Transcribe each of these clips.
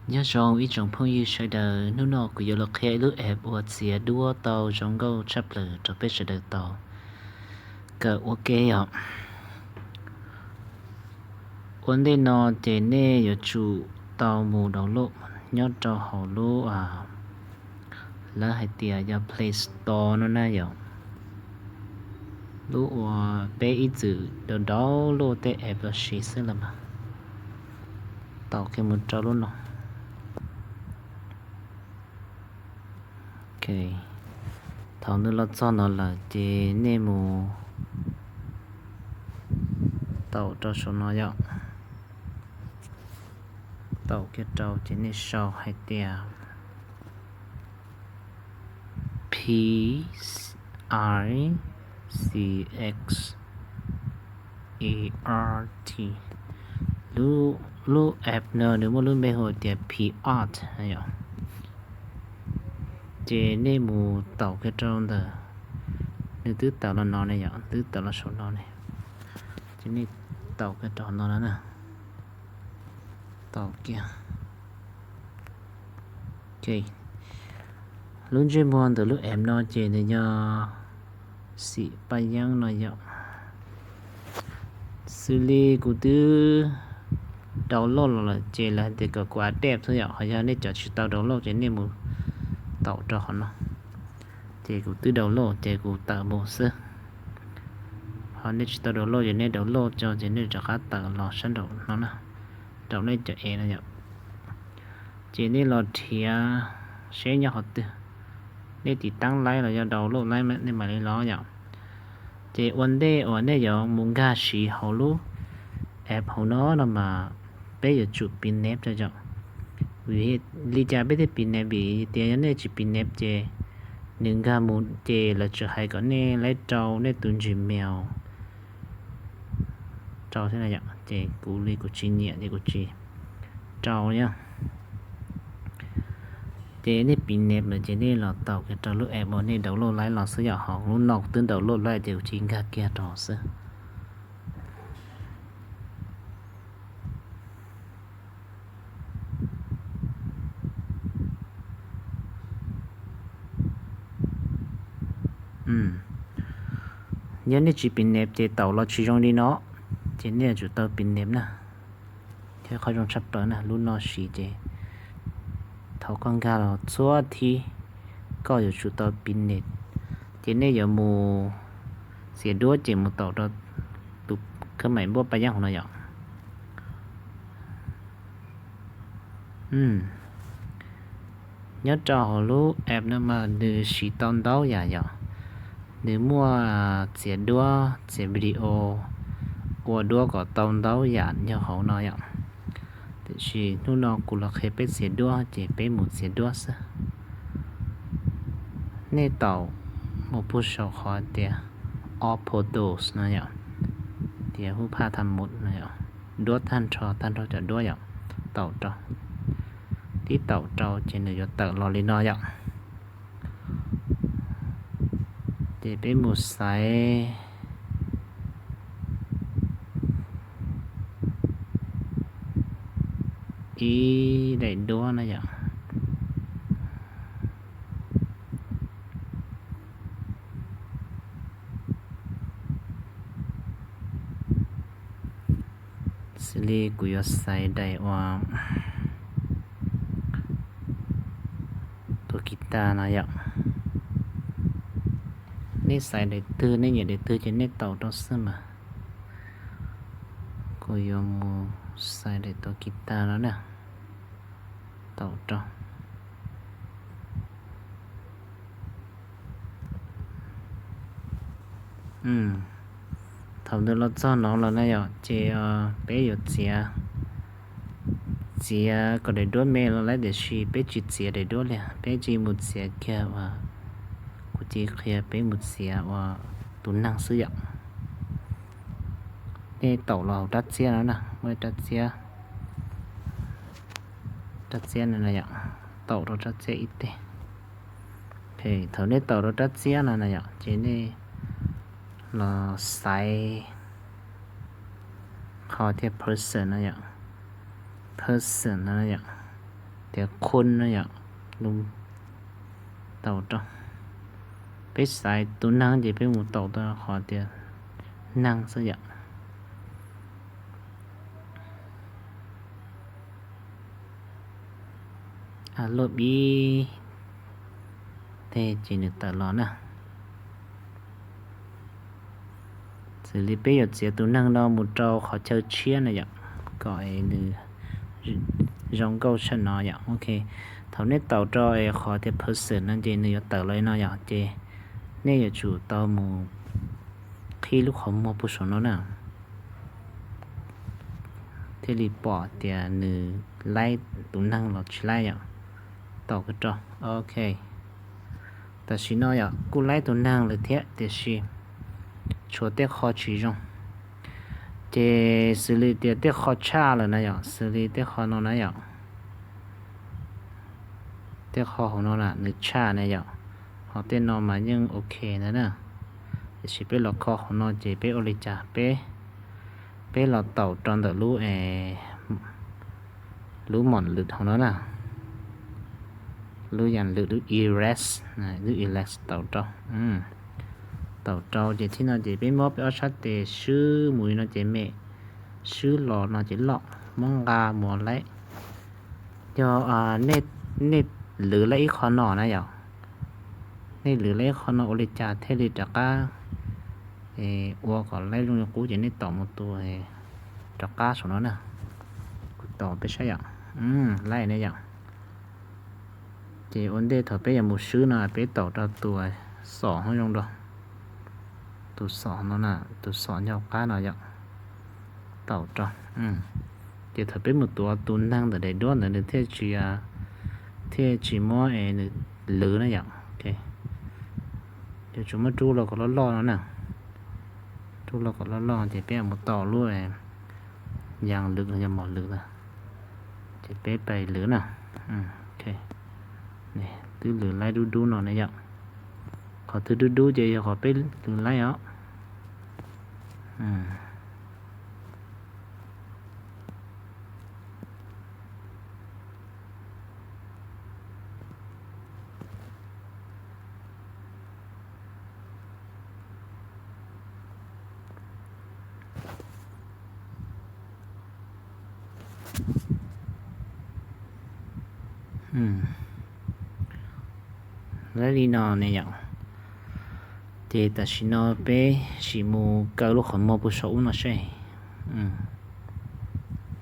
Nyob zoo ib tsoom phooj ywg sawv daws, hnub no kuv yuav los qhia ib lub app uas txiav duab tau zoo nkauj tshaj plaws rau peb sawv daws tau kawm ua ke yom. Ua ntej no ces nej yuav tsum tau mus download nyob rau hauv lub, lawv hais tias yog Play Store no na yom. Lub uas peb ib txwm download tej app los siv xwb los mas. Tau kiag mus rau lub no. Thaum nws los txog no lawm ces nej mus taum rau saum no yom. Taum kiag rau ces nej sau hais tias P I C X E R T. Lub app no nws muaj lub npe hu tias P Art yom. Ces nej mus taum kiag rau ntawm, nws twb tawm los no ne yom, twb tawm los saum no ne. Ces nej taum kiag rau no na. Taum kiag. Lub ntsej muag ntawm lub app no ces nws yog xim paj yeeb no yom. Xws li kuv twb download los lawm ces lawv hais tias kom kuv update xwb yom. Ho yog nej cov tsis tau download ces nej mus taum rau qhov no. Ces kuv twb download ces kuv tawm mus xwb. Ho nej tsis tau download ces nej download tso ces nej rov qab tawm los sab nraum no na, rau nej cov app no yom. Ces nej los nrhiav seb nyob qhov twg, nej tiv taab laib los yog download laib nej mam li los yom. Ces ua ntej uas nej yuav mus nkag siv hauv lub app hauv no no mas peb yuav tsum piv neb rau yom. Vim li cas peb thiaj piv neb? Vim tias yog nej tsis piv neb ces nws nkag mus ces lawv tsuas hais kom nej laib rau nej tus Gmail rau thiab na yom. Ces kuv li kuv tsis nyiam ces kuv tsis rau na. Ces nej piv neb lawm ces nej los taum kiag rau lub app uas nej download laib los xwb yom. Ho lub no kuv twb download laib ces kuv tsis nkag kiag rau xwb. Yog nej tsis piv neb ces taum los tsis zoo li no, ces nej yuav tsum tau piv neb na. Thiab qhov zoo tshaj plaws na, lub no siv ces thaum koj nkag los txhua thib koj yuav tsum tau piv neb. Ces nej yuav mus txiav duab ces mus taum rau tus khab maim npuab paj yeeb hauv no yom. Nyob rau hauv lub app no mas nws siv tau ntau yam yom. Nws muaj txiav duab, txiav video, ua duab kom tau ntau yam nyob hauv no yom. Tiam sis hnub no kuv los qhia peb txiav duab ces peb mus txiav duab xwb. Nej taum mus pug saum qhov tias All Photos no yom, tias hu phaj tha mus no yom, duab tag nrho, tag nrho cov duab yom, taum rau. Tib taum rau ces nws yuav tawm los li no yom. Ces peb mus xaiv ib daim duab na yom. Xws li kuv yuav xaiv daim uas tus kis tas no yom. Nej xaiv daim twg, nej nyiam daim twg ces nej taum rau xwb mas. Kuv yuav mus xaiv daim tus kis tas no na, taum rau. Thaum ntawd los txog no lawm na yom, ces peb yuav txiav, txiav kom daim duab me los lawm tiam sis peb tsis txiav daim duab li, peb tsis mus txiav kiag uas kuv txiv qhia peb mus txiav uas tus neeg xwb yom. Nej taum los hauv rab txiab no na, muaj rab txiab, rab txiab no yom, taum rau rab txiab ib teg. Thaum nej taum rau rab txiab no na yom, ces nej los xaiv qhov tias person no yom, person no yom. tias khun no yom, taus rau. Peb xaiv tus neeg ces peb mus taus rau qhov tias neeg xwb yom. Luaj ib teg ces nws tawm los na. Xws li peb yuav txiav tus neeg no mus rau qhov chaw tshiab na yom, kom nws zoo nkauj tshaj no yom. Ok, thaum nej taus rau qhov tias person no ces nws yuav tawm los no yom, ces nej yuav tsum tau mus qhib lub qhov muag puag saum no na, thiaj li pom tias nws laib tus neeg los tsis laib yom. Taus kawg rau. Ok, tam sim no yom kuj laib tus neeg lawm thiab tiam sis tshuav tej qho tsis zoo. Ces xws li tias tej qho tshaj lawm na yom, xws li tej qho no na yom, tej qho hauv no na nws tshaj na yom, ho tej no mas yeej ok ntag na. Tiam sis peb los kho hauv no ces peb ua li cas peb, peb los taus rau ntawm lub, lub mom lwm hauv no na, lub yam lwm lub erase, lub erase taus rau. Taus rau ces thib no ces peb muab peb ob sab tes swb mus li no ces me, swb los no ces loj, muab nqa mus laib. Yog nej lwv laib ib qho no na yom, nej lwv laib ib qho no ua li cas thiaj li rov qab ua kom laib zoo li qub ces nej taus mus tus rov qab saum no na. Kuv taus peb saib yom, laib ne yom. Ces ua ntej thaum peb yuav mus swb no peb taus rau tus xom no zoo rau, tus xom no na, tus xom nyob qab no yom, taus rau. Ces thaum peb mus tuav tus neeg ntawm daim duab ntawd nws thiaj tsis, thiaj tsis muab nws lwv na yom. Yuav tsum muab rub los kom loj loj no na, rub los kom loj loj ces peb mus tau lub yam lwm los yog mom lwm na, ces peb pais lwv na. Twb lwv laib dub dub no ne yom, qhov twg dub dub ces yog qhov peb lwv laib os. Laib li no ne yom. Ces tam sim no peb sim mus kaw lub qhov muag puag saum ub no seb.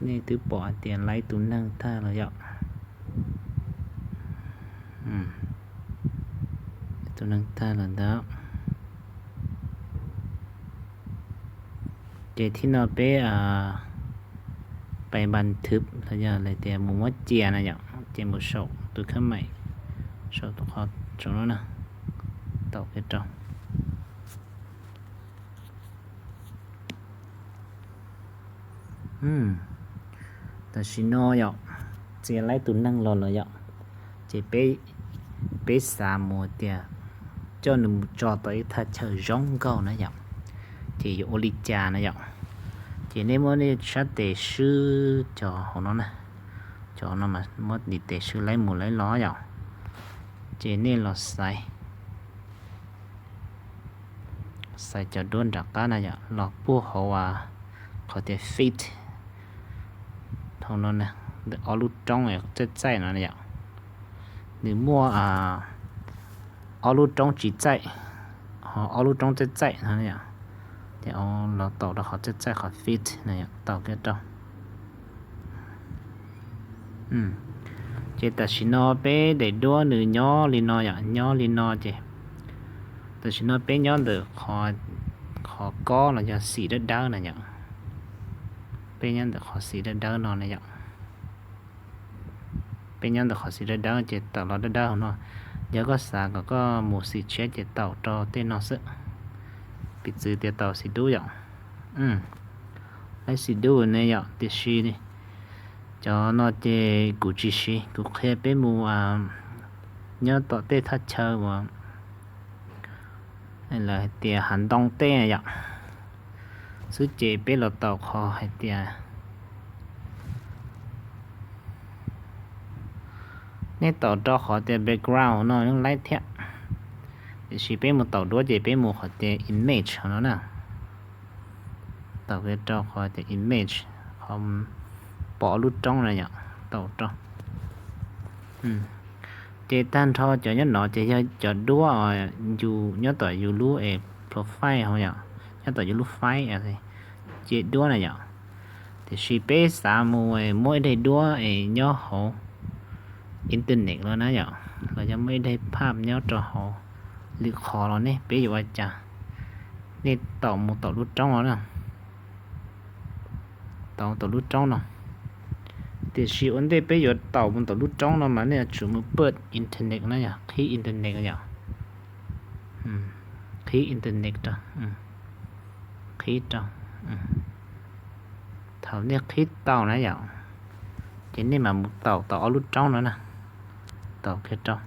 Nej twb pom hais tias laib tus neeg tag los yom. Tus neeg tag lawm ntag. Ces thib no peb pais npas thwv los yog tias mus muab cia na yom, ces mus saum tus khab maim, saum tus qhov saum no na, taus peb rau. Tam sim no yom, txia laib tus neeg los lawm yom, ces peb xav mus tias coj nws mus tso tau ib thaj chaw zoo nkauj na yom, ces yuav ua li cas na yom. Ces nej muab nej sab tes swb cov hauv no na, cov no mas muab ntiv tes swb laib mus laib los yom, ces nej los xaiv, xaiv cov duab nram qab na yom, los puag hauv qhov tias fit, hauv no na, ob lub roob txaij txaij no yom, nws muaj ob lub roob tsis txaij, ho ob lub roob txaij txaij no yom, ces los taus rau qhov txaij txaij qhov fit na yom, taus kiag rau. Ces tam sim no peb daim duab nws nyob li no yom, nyob li no ces tam sim no peb nyob ntawm qhov kob los yog xim dawb dawb na yom, peb nyob ntawm qhov xim dawb dawb no na yom. Peb nyob ntawm qhov xim dawb dawb ces tawm los dawb dawb hauv no. Yog koj xav kom koj mus xim tshiab ces taus rau tej no xwb. Piv txwv tias taus xim dub yom. Laib xim dub ne yom, tiam sis cov no ces kuv tsis siv, kuv qhia peb mus nyob tom tej thaj chaw uas lawv hais tias hav ntoo tej yom, xwb ces peb los taus qhov hais tias Nej taum rau qhov tias background no yeej laib thiab, tiam sis peb mus taum duab ces peb mus qhov tias image no na. Taum kiag rau qhov tias image, qhov pom lub roob na yom, taum rau. Ces tag nrho cov nyob no ces yog cov duab yus nyob tom yus lub profile hauv yom, nyob tom yus lub file ces duab na yom. Tiam sis peb xav mus muab ib daim duab es nyob hauv internet los na yom, los yog muab ib daim phaj nyob rau hauv lwm qhov los ne peb yuav ua cas? Nej taum mus taum lub roob no na, taum taum lub roob no. Tiam sis ua ntej peb yuav taum mus taum lub roob no mas nej yuav tsum mus put internet na yom, qhib internet yom. Qhib internet rau, qhib rau. Thaum nej qhib tau na yom, ces nej mam mus taum tau ob lub roob no na. Taum kiag rau.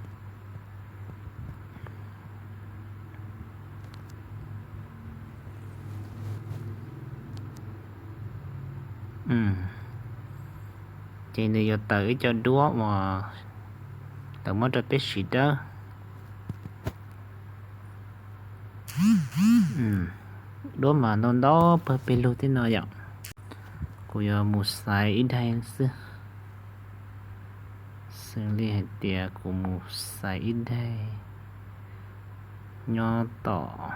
Ces nws yuav tawm ib co duab uas lawv muab rau peb siv dawb. Duab mas ntau ntau pawg peg lug thiab no yom. Kuv yuav mus xaiv ib daim xwb. Xws li hais tias kuv mus xaiv ib daim nyob tom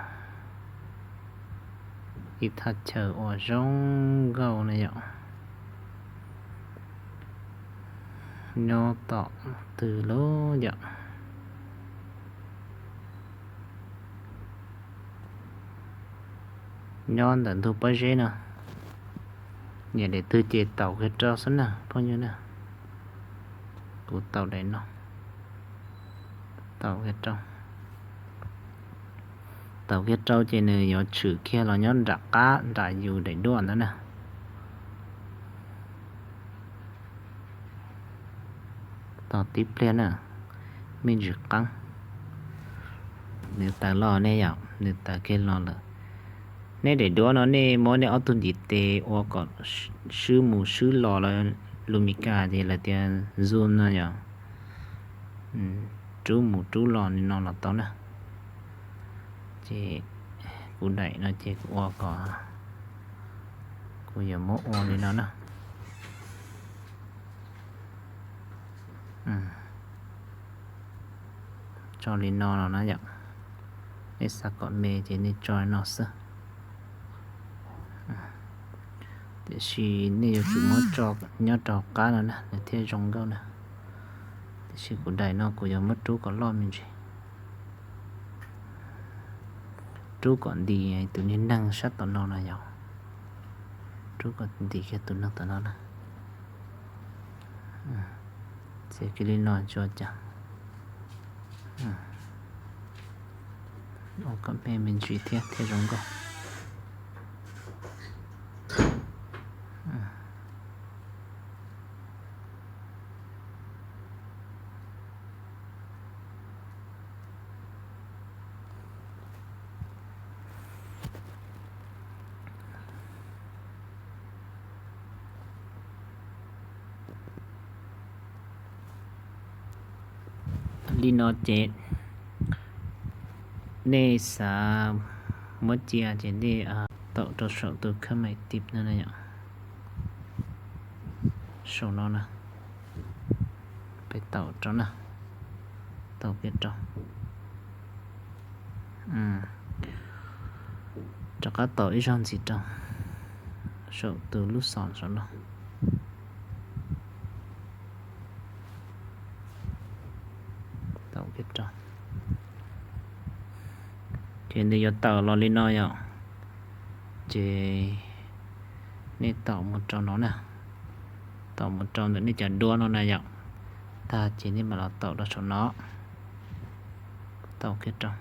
ib thaj chaw uas zoo nkauj na yom. Nyob tom twg lub yom? Nyob ntawm ntug pob zeb no. Nyiam daim twg ces taum kiag rau xwb na phooj ywg na. Kuv taum daim no. Taum kiag rau. Taum kiag rau ces nws yuav tshwm kiag los nyob nram qab nram yus daim duab ntawd na. Tos tib pliag na, me ntsis qeeb. Nws tawm los ne yom, nws tawm kiag los lawm. Nej daim duab no nej muab nej ob tug ntiv tes ua kom swb mus swb los lawm, lus Mis Kas ces lawv tias zoom no yom. Rub mus rub los li no los tau na. Ces kuv daim no ces kuv ua kom, kuv yuav muab ua li no na. Tso li no los na yom. Nej xav kom me ces nej tso li no xwb. Tiam sis nej yuav tsum muab tso nyob rau qab no na nws thiaj zoo nkauj na. Tiam sis kuv daim no kuv yuav muab rub kom loj me ntsis. Rub kom nti tus niag neeg sab tom no no yom. Rub kom nti kiag tus neeg tom no na. Txiav kiag li no tso cas. Ua kom me me ntsis thiab thiaj zoo nkauj. Li no ces nej xav muab cia ces nej taum rau saum tus khab mais tip no na yom. Saum no na, peb taum rau na, taum kiag rau. Rov qab taum ib zaug ntxiv rau saum tus lub xom saum no. Taum kiag rau. Ces nws yuav tawm los li no yom. Ces nej taum mus rau no na, taum mus rau ntawm nej cov duab no na yom. Tag ces nej mam los taum rau saum no. Taum kiag rau.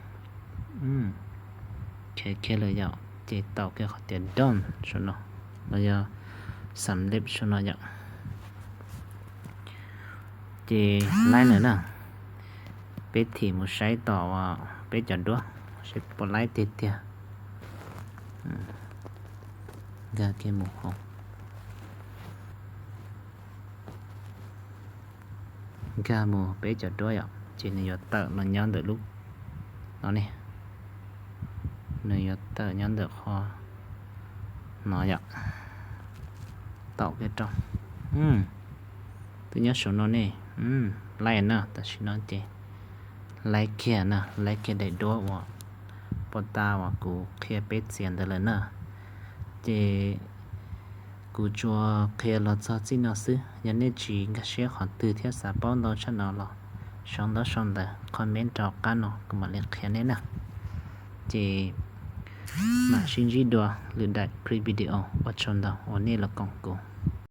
Khiav kiag lawm yom, ces taum kiag qhov tias done saum no, los yog xam lej saum no yom. Ces laib lawm na, peb thim mus saib tom peb cov duab seb puas laib tiag tiag. Nkag kiag mus hauv. Nkag mus peb cov duab yom, ces nws yuav tawm los nyob ntawm lub no ne, nws yuav tawm nyob ntawm qhov no yom, taum kiag rau. Twb nyob saum no ne, laib na, tam sim no ces laib kiag na, laib kiag daim duab uas pov tas uas kuv qhia peb txiav ntawd lawm na. Ces kuv tsuas qhia los txog txij no xwb, yog nej tsis nkag siab qhov twg thiab xav paub ntau tshaj no los sau ntaub sau ntawv comment rau qab no kuv mam li qhia nej na. Ces mam sib ntsib dua lwm daim clip video, ua tsaug ntau uas nej los koom kuv.